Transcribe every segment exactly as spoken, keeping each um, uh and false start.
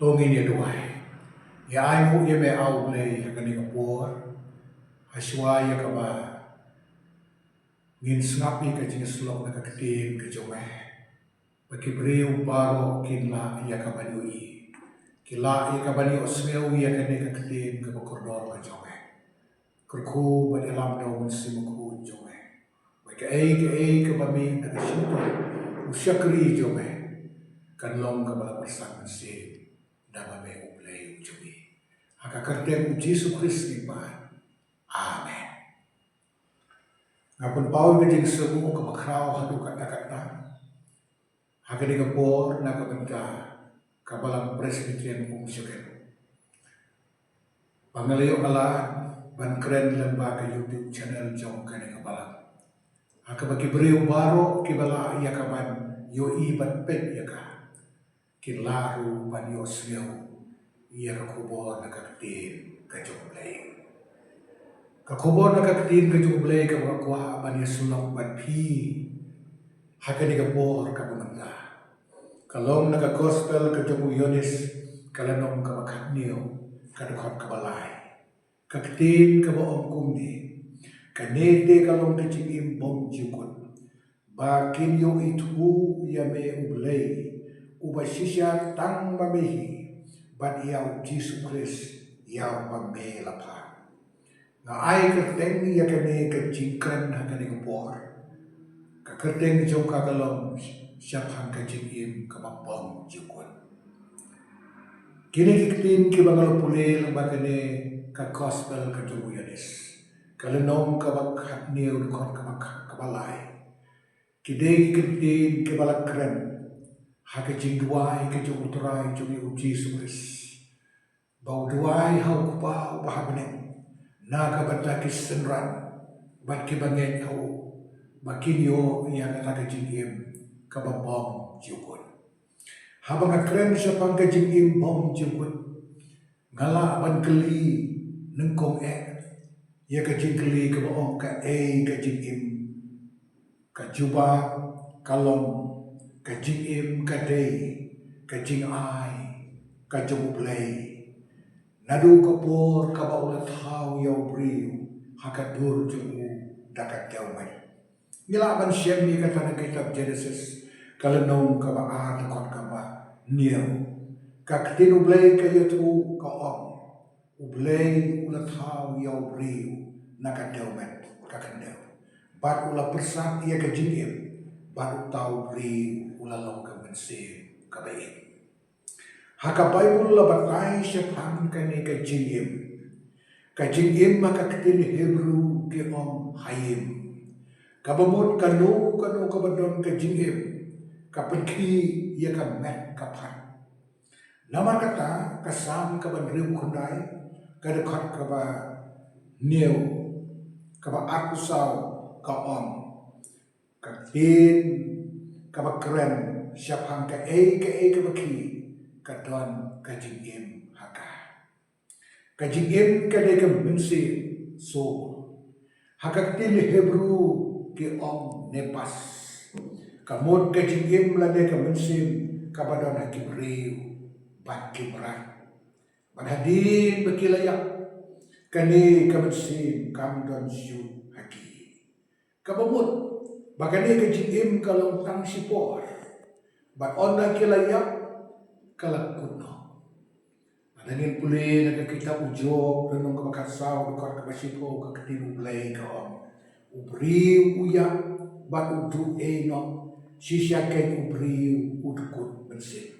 To ngin ïa duwai. Ïa ainguh ïa me, A U Blei, ha kane ka por, ha shuwa ïa kaba ngin sngap ïa ka jingïasyllok na ka ktien ka jong me, ba ki briew baroh kin lah ïa ka ban ïohi, ki lah ïa ka ban ïohsngew ïa kane ka ktien kaba kordor ka jong me. Kyrkhu bad ïalam da U Mynsiem Bakhuid jong me, ba kaei kaei kaba mih na ka shyntur u shakri jong me kan long kaba la pyrsad mynsiem da ba me U Blei u jong ngi. Ha ka kyrteng U Jisu Khrist ngi pan. Amen. Nga pynpaw ïa ka jingsngewnguh kaba khraw haduh katta katta ha kane ka por na ka bynta ka Balang Presbyterian Umshaker, ba nga la ïoh ka lad ban kren lyngba ka YouTube channel jong kane ka balang, ha kaba ki briew baroh kiba lah ïa ka ban ïohi bad peit ïa ka, kin lah ruh ban ïohsngew ïa ka khubor na ka ktien ka jong U Blei. Ka khubor na ka ktien ka jong U Blei kaba nga kwah ban ïasyllok bad phi ha kane ka por kaba mynta ka long na ka Gospel ka jong u Ïoannis, ka lynnong kaba khathynñiew, ka dkhot kaba lai. Ka ktien kaba ong kumne: Kane te ka long ka jingim bymjukut, ba kin ïoh ithuh ïa me U Blei uba shisha tang ma me hi, bad ïa U Jisu Khrist ïa uba me la phah. Nga ai kyrteng ïa kane ka jingkren ha kane ka por, ka kyrteng jong ka ka long Shaphang ka Jingim kaba Bymjukut. Kine ki ktien kiba nga la pule lyngba kane ka Gospel ka jong u Ïoannis, ka lynnong kaba khathynñiew, dkhot kaba kha-, kaba lai, ki dei ki ktien kiba la kren ha ka jingduwai ka jong U Trai jong ngi U Jisu Khrist, ba u duwai ha U Kpa uba ha bneng na ka bynta ki synran bad kiba ngeit ha u, ba kin ïoh ïa kata ka jingim kaba bymjukut. Haba nga kren shaphang ka jingim bymjukut, nga lah ban kylli nyngkong eh ïa ka jingkylli kaba ong, kaei ka jingim? Ka jubab ka long, ka jingim ka dei ka jingai ka jong U Blei, naduh ka por kaba u la thaw ïa u briew ha ka dur jong u da ka dewmet. Ngi lah ban shem ïa kata na ka kitab Jenesis, ka lynnong kaba ar, dkhot kaba hynñiew. Ka ktien U Blei ka ïathuh, ka ong, U Blei u la thaw ïa u briew na ka dewmet ka khyndew, bad u la pyrsad ïa ka jingim, bad uta u briew u la long ka mynsiem kaba im. Ha ka Baibl la batai shaphang kane ka jingim. Ka jingim ha ka ktien Hebru ki ong hayim. Kaba mut kano kano kaba don ka jingim, ka pynkhih ïa ka met ka phad. Namar kata, ka Salm kaba hynriewphew khyndai, ka dkhot kaba hynñiew, kaba arphew saw, ka ong, ka ktien kaba kren shaphang kaei kaei kaba khih, ka don ka jingim ha ka. Ka jingim ka dei ka mynsiem, soul. Ha ka ktien Hebru ki ong nephesh. Ka mut ka jingim lane ka mynsiem kaba don ha ki briew bad ki mrad. Bad hadien ba ki la ïap, kane ka mynsiem kam don shuh ha ki. Kaba mut ba kane ka jingim ka long tang shipor, bad ynda ki la ïap ka la kut noh. Lada ngin pule na ka kitab u Job, lynnong kaba khatsaw, dkhot kaba shiphew, ka ktien U Blei ka ong, u briew u ïap bad u duh ei noh, shisha keiñ u briew u dkut mynsiem.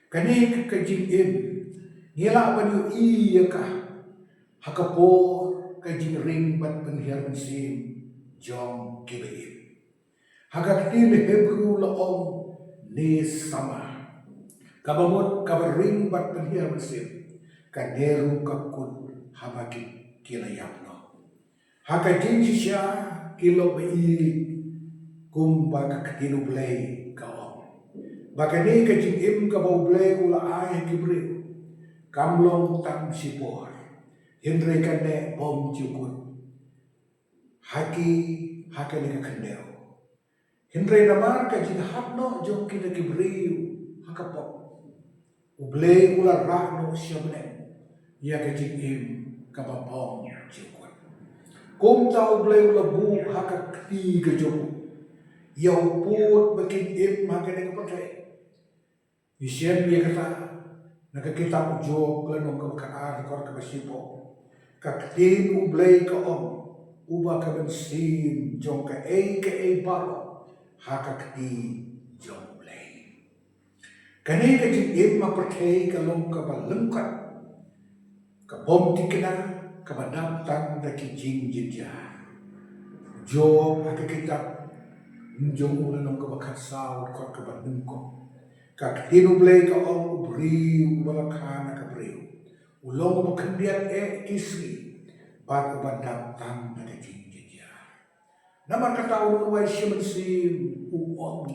Kane ka, ka jingim ngi lah ban ïohi ïa ka ha ka por ka jingring bad pynhiar mynsiem jong kiba im. Ha ka ktien Hebru la ong nesama, kaba mut kaba ring bad pynhiar mynsiem. Kane ruh ka kut haba ki, ki la ïap noh. Ha ka jingshisha ki long ba ïeit, kumba ka ktien U Blei ka ong, ba kane ka jingim kaba U Blei u la ai ha ki briew kam long tang shipor, hynrei ka neh bymjukut ha ki ha kane ka khyndew. Hynrei namar ka jinghap noh jong kita ki briew ha ka pop, U Blei u la rah noh sha bneng ïa ka jingim kaba bymjukut. Kumta U Blei u la buh ha ka kti ka jong u ïa u pud ba kin im ha kane ka pyrthei. Ngi shem ïa kata na ka kitab u Job, ka lynnong kaba khatar, dkhot kaba shiphew. Ka ktien U Blei ka ong, uba ka mynsiem jong kaei kaei baroh ha ka kti jong U Blei. Kane ka jingim ha pyrthei ka long kaba lyngkot, ka bym thikna, kaba dap tang da ki jingjynjar. Job ha ka kitab jong u, lynnong kaba khatsaw, dkhot kaba nyngkong. Ka ktien U Blei ka ong, u briew uba la kha na ka briew u long uba khyndiat eh ki sngi, bad uba dap tang da ka jingjynjar. Namar kata u nongwai mynsiem u ong,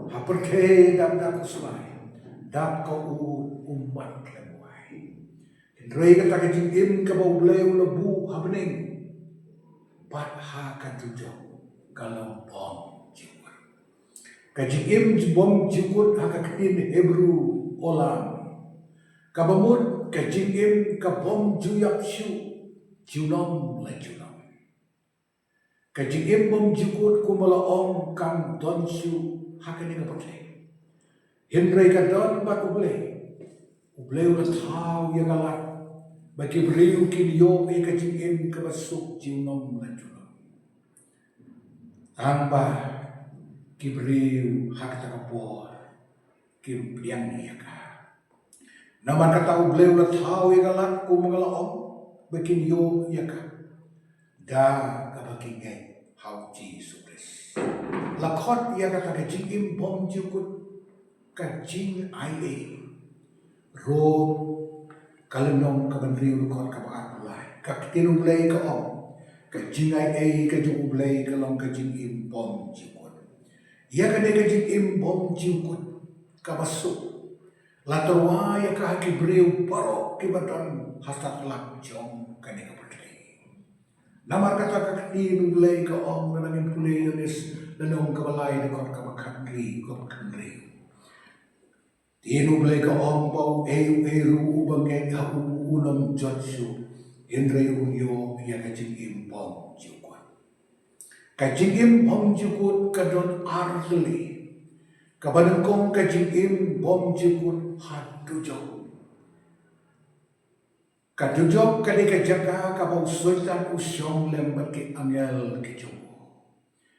ha pyrthei dap da khuslai, dap ka u, u mat lem wai. Hynrei kata ka jingim kaba U Blei u la buh ha bneng bad ha ka dujok ka long bymjukut. Ka jingim bymjukut ha ka ktien Hebru olam, kaba mut ka jingim ka bym ju ïap shuh junom la junom. Ka jingim bymjukut, kumba la ong, kam don shuh ha kane ka pyrthei, hynrei ka don bad U Blei. U Blei u la thaw ïa ka lad ba ki briew kin ïoh ïa ka jingim kaba suk junom la junom. Tangba ki briew ha kata ka por kim pdiang ïa ka. Namar kata U Blei u la thaw ïa ka lad, kumba nga la ong, ba kin ïoh ïa ka da kaba ki ngeit ha U Jisu Khrist. La khot ïa kata ka jingim bymjukut ka jingaiei. Rom ka lynnong kaba hynriew, dkhot kaba arphew lai. Ka ktien U Blei ka ong, ka jingaiei ka jong U Blei ka long ka jingim bymjukut. Ïa kane ka jingim bymjukut kaba suk la tyrwa ïa ka ha ki briew baroh kiba don ha satlak jong kane ka pyrthei. Namar kata ka ktien U Blei ka ong, lada ngin pule ïa Ïoannis lynnong kaba lai, dkhot kaba khathynriew, kaba khathynriew. Ktien U Blei ka ong ba uei uei ruh uba ngeit ha u, um jot shuh, hynrei un ïoh ïa ka jingim bymjukut. Ka jingim bymjukut ka don ar tylli. Kaba nyngkong, ka jingim bymjukut ha dujok. Ka dujok ka dei ka jaka kaba u Soitan u shong lem bad ki angel ki jong u.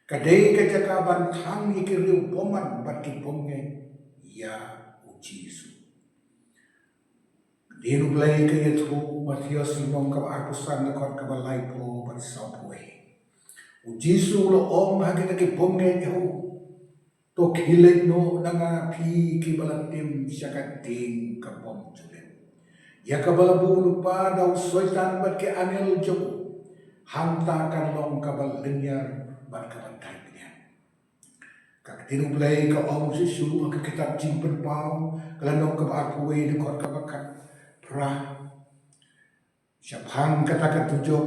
Ka dei ka jaka ban thang ïa ki riew bymman bad ki bymngeit ïa U Jisu. Ktien U Blei ka ïathuh, Mathaios lynnong kaba arphew san, dkhot kaba laiphew bad sawphew wei. U Jisu u la ong ha kita ki bymngeit ïa u, to khie leit noh na nga, phi kiba la tim sha ka dieng ka bym ju lip, ïa kaba la buh lypa da u Soitan bad ki angel jong u. Hangta kan long kaba lynñiar bad kaba dait bniat. Ka ktien U Blei ka ong shuh shuh ha ka kitab Jingpynpaw, ka lynnong kaba arphew wei, dkhot kaba khatphra. Shaphang kata ka dujok,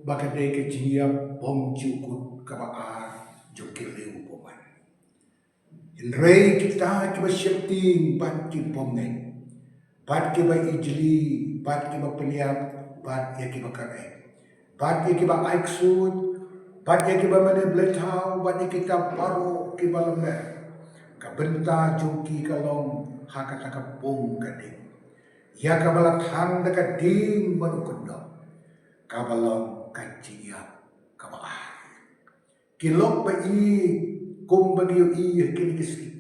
ba ka dei ka jingïap bymjukut kaba ar jong ki riew bymman. Hynrei kita kiba sheptieng bad ki bymngeit, bad kiba ijli, bad kiba pynïap, bad ïa kiba kyrhai, bad ïa kiba ai ksuid, bad ïa kiba mane blei thaw, bad ïa kita baroh kiba lymmer, ka bynta jong ki ka long ha kata ka pung ka dieng, ïa kaba la thang da ka dieng bad u kyndong, kaba long ka jingïap kaba ar. Ki lok ba ïeit, kumba ngi ïohi ha kine ki sngi,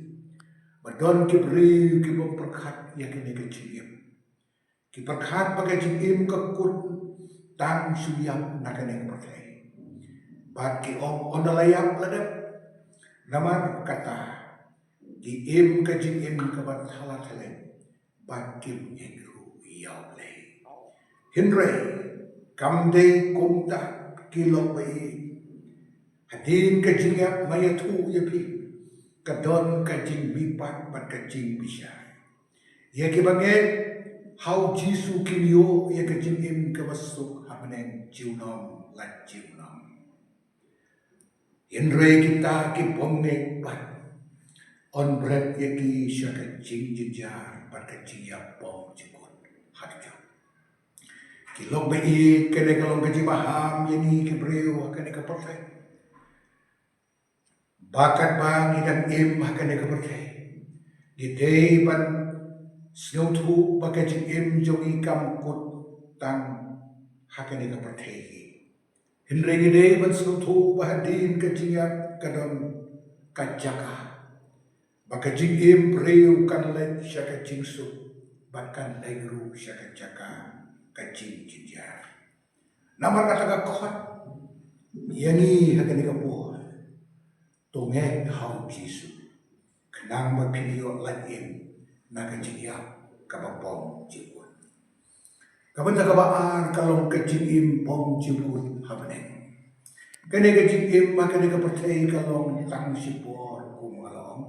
ba don ki briew ki bym pyrkhat ïa kane ka jingim. Ki pyrkhat ba ka jingim ka kut tang shu ïap na kane ka pyrthei. Bad ki ong, ynda la ïap la dep, Namar kata, ki im ka jingim kaba thala thaleng, bad kim ngeit ruh ïa U Blei. Hynrei, kam dei kumta ki lok ba-ïeit. Hadien ka jingïap nga ïathuh ïa phi, ka don ka jingmihpat bad ka jingbishar ïa kiba ngeit ha U Jisu, kin ïoh ïa ka jingim kaba suk ha bneng junom la junom. Hynrei kita ki bym ngeit pat, yn bret ïa ki sha ka jingjynjar bad ka jingïap bymjukut haduh. Ki lok ba-ïeit, kane ka long ka jingbaham ïa ngi ki briew ha kane ka pyrthei. Ba katba ngi dang im ha kane ka pyrthei, ngi dei ban sngewthuh ba ka jingim jong ngi kam kut tang ha kane ka pyrthei hi. Hynrei ngi dei ban sngewthuh ba hadien ka jingïap ka don ka jaka ba ka jingim briew kan leit sha ka jingsuk, bad kan leit ruh sha ka jaka ka jingjynjar. Namar kata ka khot ïa ngi ha kane ka por, to ngeit ha U Jisu, khnang ba phin ïoh lait im na ka jingïap kaba bymjukut. Ka bynta kaba ar ka long ka jingim bymjukut ha bneng. Kane ka jingim ha kane ka pyrthei ka long tang shipor kum nga la ong.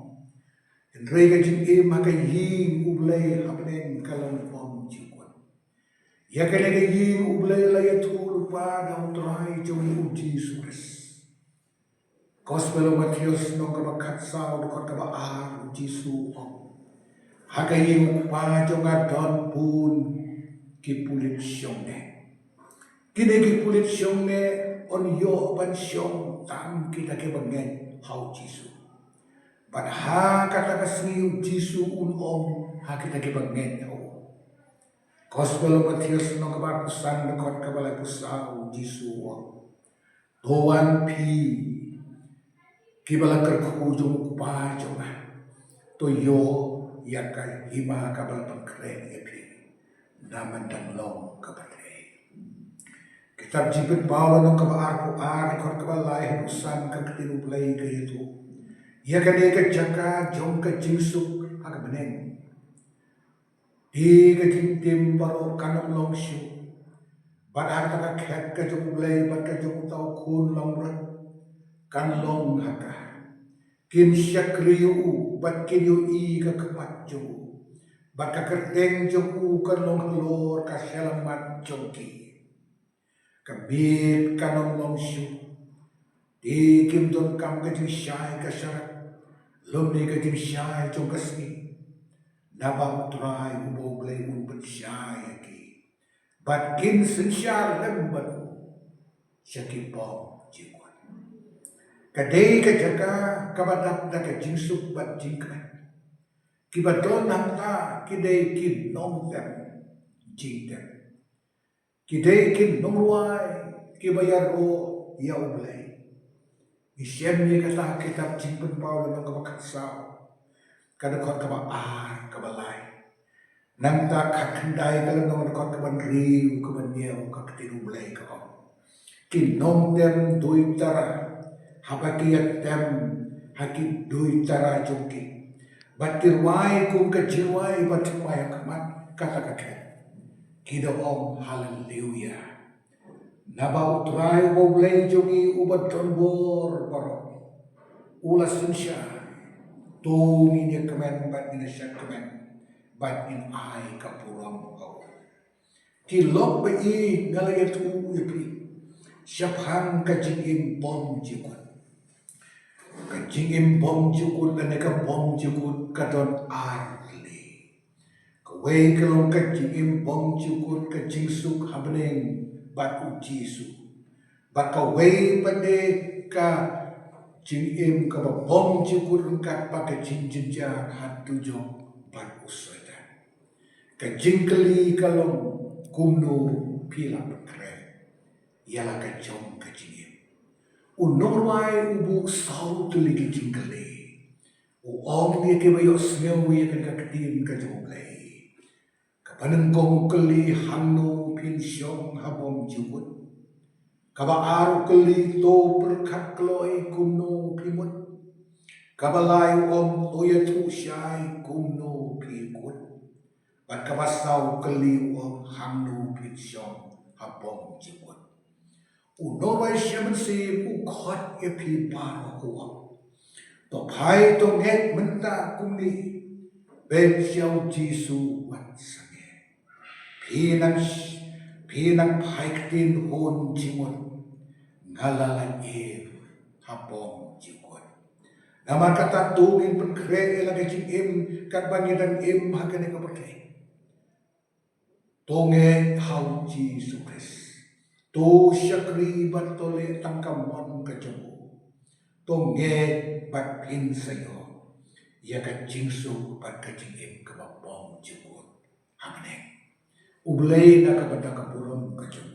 Hynrei ka jingim ha ka ïing U Blei ha bneng ka long bymjukut. Ïa kane ka ïing U Blei la ïathuh lypa da U Trai jong ngi U Jisu Khrist. Gospel u Mathaios lynnong kaba khatsaw dkhot kaba ar, U Jisu u ong, ha ka ïing U Kpa jong nga don bun ki pulit shongneh. Kine ki pulit shongneh yn ïoh ban shong tang kita kiba ngeit ha U Jisu. Bad ha kata ka sngi U Jisu un ong ha kita kiba ngeit ha u. Gospel u Mathaios lynnong kaba arphew san dkhot kaba laiphew saw, U Jisu u ong, to wan phi kiba la kyrkhu jong U Kpa jong nga, to ïoh ïa ka hima kaba la pynkhreh ïa phi na mynta ka long ka pyrthei. Kitab Jingpynpaw lynnong kaba arphew ar dkhot kaba lai haduh san, ka ktien U Blei ka ïathuh ïa kane ka jaka jong ka jingsuk ha ka bneng. Te ka jingtim baroh kan ym long shuh, bad ha kata ka khet ka jong U Blei bad ka jong uta U Khun langbrot kan long ha ka. Kin shakri ïa u bad kin ïohi ka khmat jong u, bad ka kyrteng jong u kan long halor ka shyllangmat jong ki. Ka miet kan ym long shuh, te kim donkam ka jingshai ka sharak lymne ka jingshai jong ka sngi, naba U Trai uba U Blei un pynshai ïa ki, bad kin synshar lem bad u sha ki bymjukut. Ka dei ka jaka kaba dap da ka jingsuk bad jingkmen. Kiba don hangta ki dei ki nongtem jingtem. Ki dei ki nongrwai kiba ïaroh ïa U Blei. Ngi shem ïa kata ha kitab Jingpynpaw lynnong kaba khatsaw, ka dkhot kaba ar, kaba lai. Nangta khatkhyndai ka lynnong, dkhot kaba hynriew, kaba hynñiew, ka ktien U Blei ka ong, ki nongtem duitara, haba ki ïatem ha ki duitara jong ki, bad ki rwai kum ka jingrwai ba thymmai ha khmat kata ka khet, ki da ong, Haleluia. Naba U Trai uba U Blei jong ngi uba don bor baroh, u la synshar. To ngin ïa kmen bad ngin ïa shad kmen bad ngin ai ka burom ha u. Ki lok ba-ïeit, nga la ïathuh ïa phi shaphang ka jingim bymjukut. Ka jingim bymjukut lane ka bymjukut ka don ar tylli. Kawei ka long ka jingim bymjukut, ka jingsuk ha bneng bad U Jisu. Bad kawei pat de ka jingim kaba bymjukut ryngkat bad ka jingjynjar ha dujok bad u Soitan. Ka jingkylli ka long, kumno phi la pynkhreh ïa la ka jong ka jingim? U nongrwai u buh saw tylli ki jingkylli. U ong ïa kiba ïohsngew ïa kane ka ktien ka jong U Blei. Kaba nyngkong u kylli, hangno phin shong ha bymjukut? Kaba ar u kylli, to pyrkhat kloi kumno phi mut? Kaba lai u ong, to ïathuh shai kumno phi kut. Bad kaba saw u kylli u ong, hangno phin shong ha bong jingmut. U nongïalam mynsiem u khot ïa phi baroh u ong, to phai, to ngeit mynta kumne. Bad sha u Jisu wat sangeh. Phi nang sh-, phi nang phai ktien hun jingmut. Nga la lait ïa ha bong jingkut. Namar kata to ngin pynkhreh ïa la ka jingim katba ngi dang im ha kane ka pyrthei. To ngeit ha u Jisu Khrist. To shakri bad to leh tang ka mon ka jong u. To ngeit bad phin sa ïoh ïa ka jingsuk bad ka jingim kaba bong jingkut ha bneng. U Blei na ka bynta ka burom ka jong u.